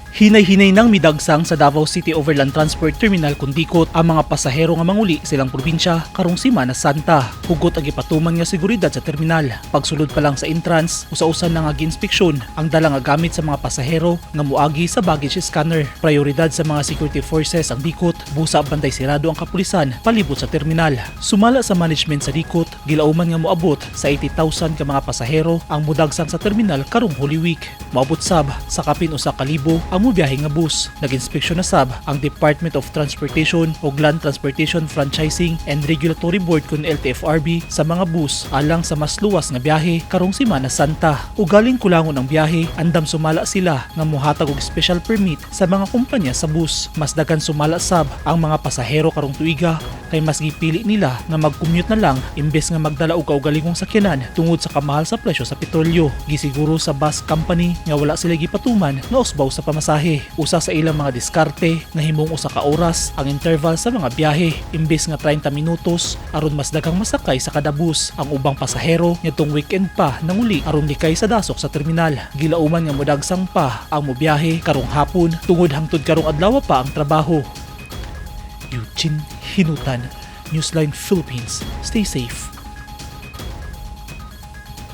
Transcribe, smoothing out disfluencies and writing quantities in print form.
Hinay-hinay nang midagsang sa Davao City Overland Transport Terminal kon DCOT ang mga pasahero nga manguli sa ilang probinsya karong Simana Santa. Hugot ang gipatuman nga seguridad sa terminal. Pagsulod pa lang sa entrance, usa-usa na nga giinspeksyon ang dala nga gamit sa mga pasahero nga muagi sa baggage scanner. Prioridad sa mga security forces ang DCOT, busa bantay sirado ang kapulisan palibot sa terminal. Sumala sa management sa DCOT, gilauman nga moabot sa 80,000 ka mga pasahero ang mudagsang sa terminal karong Holy Week. Moabot sab sa kapin 1,000 ang mobiyahe nga bus. Nag-inspeksyon na sab ang Department of Transportation ug Land Transportation Franchising and Regulatory Board kun LTFRB sa mga bus alang sa mas luwas nga biyahe karong Simana Santa. Ugaling kulangon ang biyahe, andam sumala sila nga mohatag og special permit sa mga kumpanya sa bus. Mas daghan sumala sab ang mga pasahero karong tuiga kay mas gipili nila nga mag-commute na lang imbes nga magdala og kaugalingong sakyanan tungod sa kamahal sa presyo sa petrolyo. Gisiguro sa bus company nga wala sila gipatuman nga usbaw sa pamasahe. Usa sa ilang mga diskarte nga himong 1 ka oras ang interval sa mga biyahe imbes nga 30 minutos aron mas daghang masakay sa kada bus. Ang ubang pasahero ngadtong weekend pa nanguli aron likay sa dasok sa terminal. Gilauman nga modagsang pa ang mobiyahe karong hapon tungod hangtod karong adlaw pa ang trabaho. Eugene Hinutan, Newsline Philippines. Stay safe.